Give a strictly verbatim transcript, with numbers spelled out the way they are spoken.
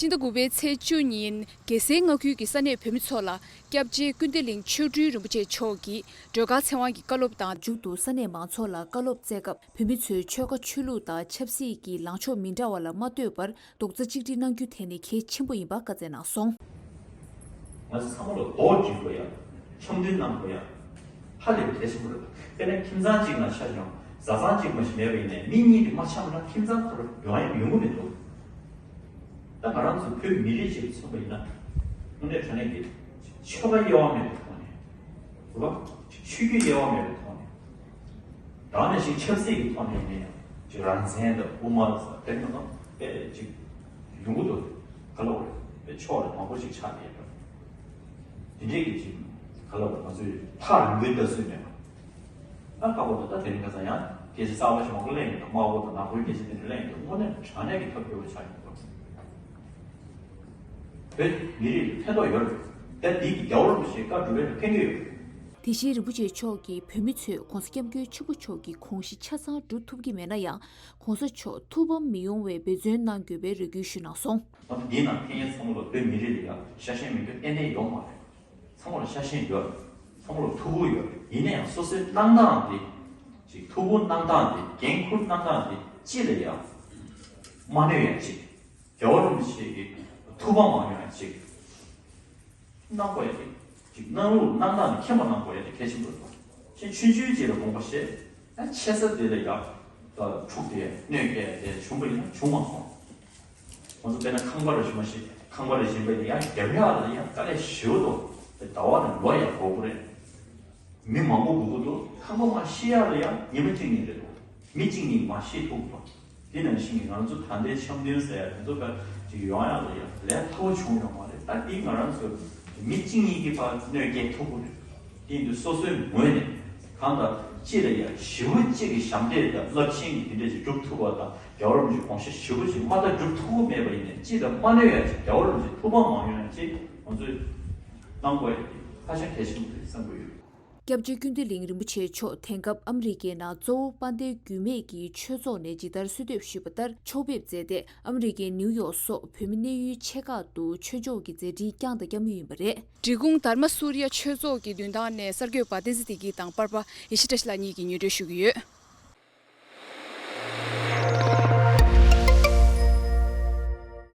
ཕྱི་ཟླ་དགུ་པའི་ཚེས་བཅུ་ཉིན་རྒྱལ་སའི་མངའ་ཁུལ་གྱི་ས་གནས་བོད་མི་ཚོ་ལ་སྐྱབས་རྗེ་ཀུན་བདེ་གླིང་ཆོས་སྤྲུལ་རིན་པོ་ཆེ་མཆོག་གིས་སྒྲོལ་དཀར་ཚེ་དབང་གི་བཀའ་སློབ་དང་། མཇུག་ཏུ་ས་གནས་མང་ཚོགས་ལ་བཀའ་སློབ་སྩལ་སྐབས། བོད་མི་ཚོས་ཆོལ་ཁ་ཆོས་ལུགས་དང་ཆབ་སྲིད་ཀྱི་ལངས་ཕྱོགས་མི་འདྲ་བ་ལ་མ་ལྟོས་པར་རྡོག་རྩ་གཅིག་སྒྲིལ་གནང་རྒྱུ་དེ་ནི་གལ་ཆེན་པོ་ཡིན་པ་བཀའ་སྩལ་གནང་སོང་། ང་ཚོ་ཚང་མ་ལ་རྡོག་སྒྲིལ་དགོས་ཡ། འཆམ་མཐུན་གནང་དགོས་ཡ། ཧ་ལས་པའི་གལ་ཆེན་པོ་རེད། དཔེར་ན་ཁྱིམ་ཚང་གཅིག་ནང་ཆ་བཞག་བཟའ་ཚང་གཅིག་མ་ཞིག་མེད་པ་ཡིན་ནའི་མི་གཉིས་དེ་མ་འཆམ་ན་ཁྱིམ་ཚང་ཁོ་རང་ཡོང་ཡ་ཡོང་གི་མི་འདུག་ད་ང་རང་ཚོ་བོད་མི་རིགས་ཅིག་མཚོན་པ་ཡིན་ན། དངོས་གནས་དྲང་གནས་ཀྱི་ཆོལ་ཁ་དབྱེ་བ་མེད་པའི་ཐོག་ནས། རེད་པ། ཆོས་བརྒྱུད་དབྱེ་བ་མེད་པའི་ཐོག་ནས། དེ་ནང་བཞིན་ཆབ་སྲིད་ཀྱི་ཐོག་ནས་ཡིན་ན་ཡང་ཅིག་རང་བཙན་དང་དབུ་མ་དང་དེ་ཚོ་དཔེ་ཅིག་ཡོང་གི་འདུག་ག་ལ་བ་རེད། དཔེ་ཕྱོགས་ལ་མང་པོ་ཞིག་ཆགས་བསྡད་ཡོད། དེ་འདྲས་ཀྱི་ཅིག་ག་ལ་བ་རེད། ང་ཚོས་ཐག་རིང་པོའི་ལྟ་ཚུལ་མེད་པ། ད་ཁག་པོ་འདུག་ད་དེ་རིང་ཁ་སང་ཡང་སྐད་ཆ་གསར་པ་ཞིག་མང་པོ་གླེང་ཡོད། དམར་པོ་དང་ནག་པོའི་སྐད་ཆ་དེ་འདྲ་གླེང་ཡོད། དངོས་གནས་དྲང་གནས་ཀྱི་ཐབས་སྐྱོ་བོ་ཆགས་ཡོང་གི་འདུག་བོད་མི་རིགས་ལ་ཕན་ཐོགས་ཡོད་རེད། ད་འདི་གི་རྒྱལ་བ་རིན་པོ་ཆེའི་བཀའ་སྒྲུབ་པའི་ལ་ཕན་གྱི་ཡོད་རེད། དེ་བཞིན་རིན་པོ་ཆེ་མཆོག་གིས་བོད་མི་ཚོས་༸གོང་ས་༸སྐྱབས་མགོན་ཆེན་པོ་མཆོག་གི་དགོངས་གཞི་ཆ་ཚང་སྒྲུབ་ཐུབ་ཀྱི་མེད་ན་ཡང་༸གོང་ས་མཆོག་ཐུགས་ཕམ་མི་ཡོང་བའི་འབད་བརྩོན་གནང་དགོས་པའི་རེ་སྐུལ་ཞུས་གནང་སོང་། ང་ཚོ་འདི་ནང་ཕེབས་མཁན་ཚང་མ་ལ་བོད་མི་རིགས་ལ་ཡང་ཤ་ཞེན་མེད་མཁན་གཏན་གཏན་ཡོད་མ་རེད། ཚང་མ་ལ་ཤ་ཞེན་ཡོད། ཚང་མ་ལ་ཐུགས་ཁུར་ཡོད། ཡིན་ན་ཡང་སོ་སོའི་གནང་སྟངས་དེ་ཅིག་ཐུགས་ཁུར་གནང་སྟངས་དེ་འགན་འཁུར་གནང་སྟངས་དེ་ཅི་ལ་ཡང་མ་གནོད་ཡ་ཅིག་རྒྱལ་བ་རིན་པོ་ཆེ་གི་ཐུགས་ཕམ་མ་ཡོང་ཡ་ཅིག་གནང་དགོས་ཡ་དེ། ཅིག་གནང་ལུགས་གནང་སྟངས་ནི་མཁྱེན་པ་གནང་དགོས་ཡ་དེ་གལ་ཆེན་པོ་རེད། ཅིག་ཆུང་ཆུང་ཅིག་ལ་དགོངས་པ་བཞེས། ཨ་ཆེ་ས་དེ་ལ་ཡ་འཁྲུག་དེ་གནོད་སྐྱེལ་དེ་བྱུང་པ་ཡིན་ན་བྱུང་མ་སོང་། ང་ཚོ་དཔེར་ན་ཁང་པ་རེ་ཞིག་མ་ཤེས། ཁང་པ་རེ་བཞེངས་པ་ཡིན་ན་ཡང་རྒྱབ་ཡག་ལ་ཡང་དཀའ་ལས་ཞེ་པོ་འདུག་ཟླ་བ་ནས་ལོ་ཡང་འགོར་གི་རེད། མི་མང་པོ་དགོས་ཀྱི་འདུག་ཁང་པ་མ་ཤེས་ཡག་ལ་ཡང་ཉི་མ་གཅིག་གཉིས་རེད་འདུག་མི་གཅིག་གཉིས་མ་ཤེས་ཐུབ་ཀྱི་འདུག་དེ་ནང་བཞིན་གྱི་ང་ཚོ་ད་ལྟའི་འཆམ་མཐུན་ཟེར་ཡག་དེ་ཚོ་ཕར་ཅིག་ཡོང་ཡག་ལ་ཡང་ལས་སླ་པོ་བྱུང་ཡོད་མ་རེད། ད་དེ་ང་རང་ཚོ་མི་གཅིག་གཉིས་ཀྱིས་ཕར་གནོད་སྐྱེལ་ཐུབ་ཀྱི་རེད། དེ་ཡིན་དུས་སོ་སོའི་ངོས་ནས་གང་ལྟར་ཅི་ལ་ཡང་ཞེ་པོ་ཅིག་གི་ཞབས་འདེགས་དང་རླབས་ཆེན་གྱི་དེ་འདྲས་ཅིག་སྒྲུབ་ཐུབ་པ་དང་རྒྱལ་བ་རིན་པོ་ཆེའི་དགོངས་གཞི་ཞེ་པོ་ཅིག་མ་མཐའ་སྒྲུབ་ཐུབ་ཀྱི་མེད་པ་ཡིན་ནའི་ཅི་ལ་མ་གནོད་ཡ་ཅིག་རྒྱལ་བ་རིན་པོ་ཆེའི་ཐུགས་ཕམ་མ་ཡོང་ཡ་ཅིག་ང་ཚོས་གནང་དགོས་ཡ་དེ་ཧ་ཅང་གལ་ཆེན་པོ་རེད་བསམ་གྱི་ཡོད། སྐྱབས་རྗེ་ཀུན་བདེ་གླིང་རིན་པོ་ཆེ་མཆོག་དེང་སྐབས་ཨ་མི་རི་ཀའི་ནང་གཙོ་བོ་དཔལ་ལྡན་རྒྱུད་སྨད་ཀྱི་ཆོས་ཚོགས་ནས་ཇི་ལྟར་གསོལ་འདེབས་ཞུས་པ་ལྟར་ཕྱོགས་ཕེབས་མཛད་དེ་ཨ་མི་རི་ཀའི་ནིའུ་ཡོག་སོགས་བོད་མི་གནས་ཡུལ་ཆེ་ཁག་ཏུ་ཆོས་ཕྱོགས་ཀྱི་མཛད་འཕྲིན་བསྐྱངས་དང་བསྐྱང་མུས་ཡིན་པ་རེད། འབྲི་གུང་དྷརྨ་སུར་ཡ་ཆོས་ཚོགས་ཀྱི་མདུན་ཐང་ནས་གསར་འགོད་པ་བསྟན་འཛིན་བདེ་སྐྱིད་དང་པར་པ་ཡེ་ཤེས་བཀྲ་ཤིས་ལགས་གཉིས་ཀྱིས་ངོ་སྤྲོད་ཞུ་གི་ཡོད།